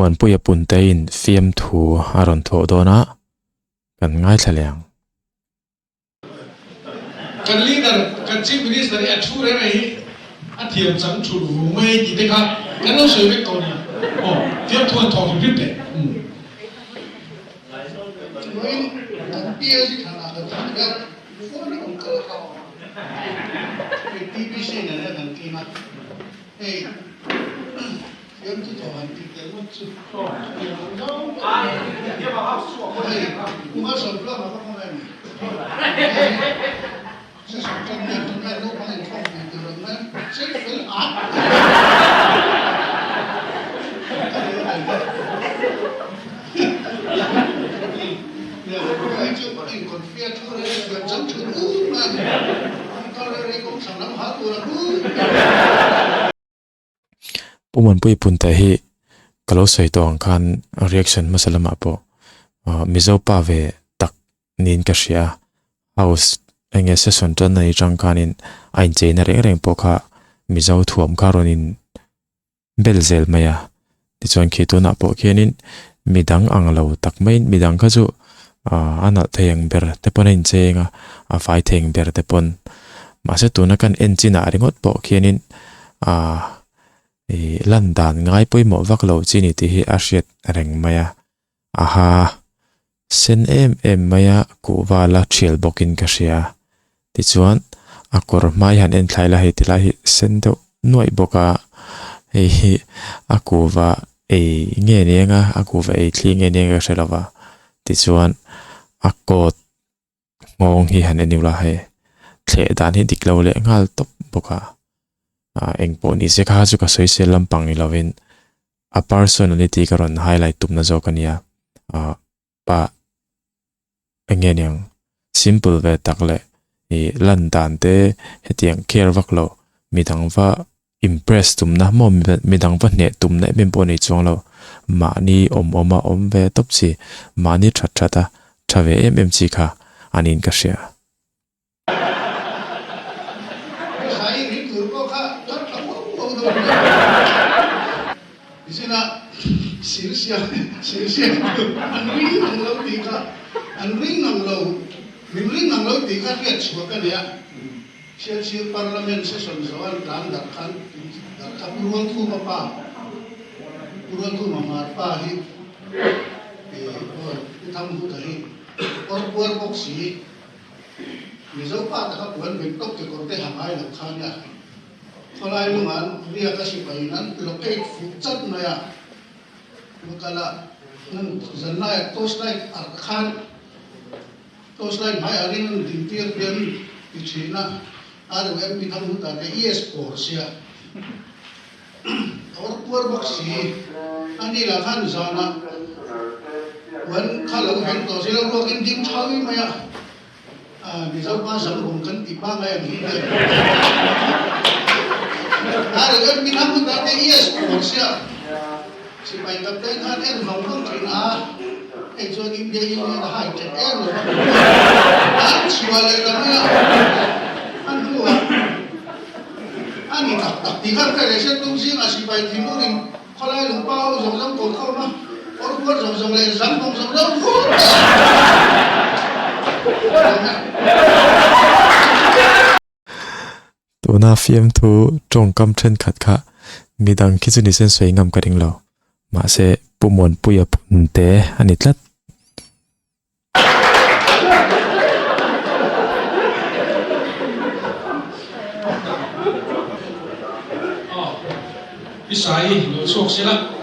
Muanpuia Puntein fiamthu a rawn thawh dawn a, kan ngaithla leh ang. Kan leader, kan Chief Minister hi a thu reng reng hi a thiam chang thulh vu mai tih te kha kan lo sawi vek tawh nia. Aw, fiamthu an thawk hrim hrim teh. Chuan kan PSG thlanah kan thlan hian phone a rawn kal kha hei TBC nen hian kan team a, hei fiamthu thawh han tih tel ngawt chu thiam ang zawng pawh hei Pu Malsawmtluanga ka hmang a ni. Session tan hian tunlai naupang inkhawm pui tur ang mai chei fel at Pu Muanpui Punte hi ka lo sawi tawh ang khan reaction hmasa lamah pawh Mizo pa ve tak niin ka hria a, house enge session tan a nih tang khanin a incheina reng reng pawh kha Mizo thuam kha rawn in bel zel mai a, tichuan khi tunah pawh khianin midang ang lo tak maiin midang kha chu ah a nalh thei ang ber te pawn a incheng a, a fai thei ang ber te pawn mahse tuna kan en chinah ringawt pawh khianin ah ih lan dan ngai pawimawh vak lo chi ni tih hi a hriat reng mai a, aha sen em em mai a kuhva la thial bawkin ka hria tichuan a kawr hmai han en thlai la hei ti lai hi sen deuh nuaih bawk a hei hi a kuhva ei nge ni eng a a kuhva ei thli nge ni eng ka hre lo va tichuan a coat nghawng hi han en ila hei thleh dan hi dik lo leh nghal tawp bawk a ah engpawh ni se kha chu ka sawi sel lampang ni lovin a personality ka rawn highlight tumna zawk a nia ah pa eng nge niang simple ve tak leh ih lan dan te hetiang care vak lo midang va impress tumna maw midang va hneh tumna em em pawh a nei chuang lo mahni awm awm a awm ve tawp chi mahni that that a tha ve em em chi kha a niin ka hria. Hrisai ring tur pawh kha thar tha uau uau dawn nia. Nichin a sir siam sir siam chu an ring ang lo tih kha an ring ang lo min ring ang lo tih kha hriat chhuah ka nei a. Sialsir Parliament session zawh an tlan darh khan darh kha Pu Rualkhuma pa Pu Rualkhuma hmar pa hi Pu Thanghuta hi kawr puar bawk si. Mizo pa taka puan bet tawk kekawr te ha ngai lo kha nia. Khawlai lungah riak a sipai in an locate fuh chat mai a. Lokal ah nan zan lai ah torch light arh khan torch light hmai ah ring an ding tir te an ti thin a. RUMP thang hnu ta te yes pawr sia. A awr puar bawk si. Ani lah khan zanah puan kha lo heng tawh zela ruakin ding thawi mai a, Mizo pa zam rum kan tih pangai ang hi te. Are em min a hmun ah te yes puar sia. Sipai captain khan en vang vang thin a, hei chuan India Union a hai tep em lo va. An chhuah leh ta mai a, a hnuah. A ni tak tak tih khan ka leh tum zingah sipai thinur in khawlai lungpa ho zawng zawng kawl khawm a, awr kual zawng zawng leh zam bawng zawng zawng vut a. Tuna fiamthu tawngkam thenkhat kha midang khi chu ni sen sawi ngam ka ring lo. Mahse Pu Muanpuia Punte a ni tlat. I sai lo chhuak se la.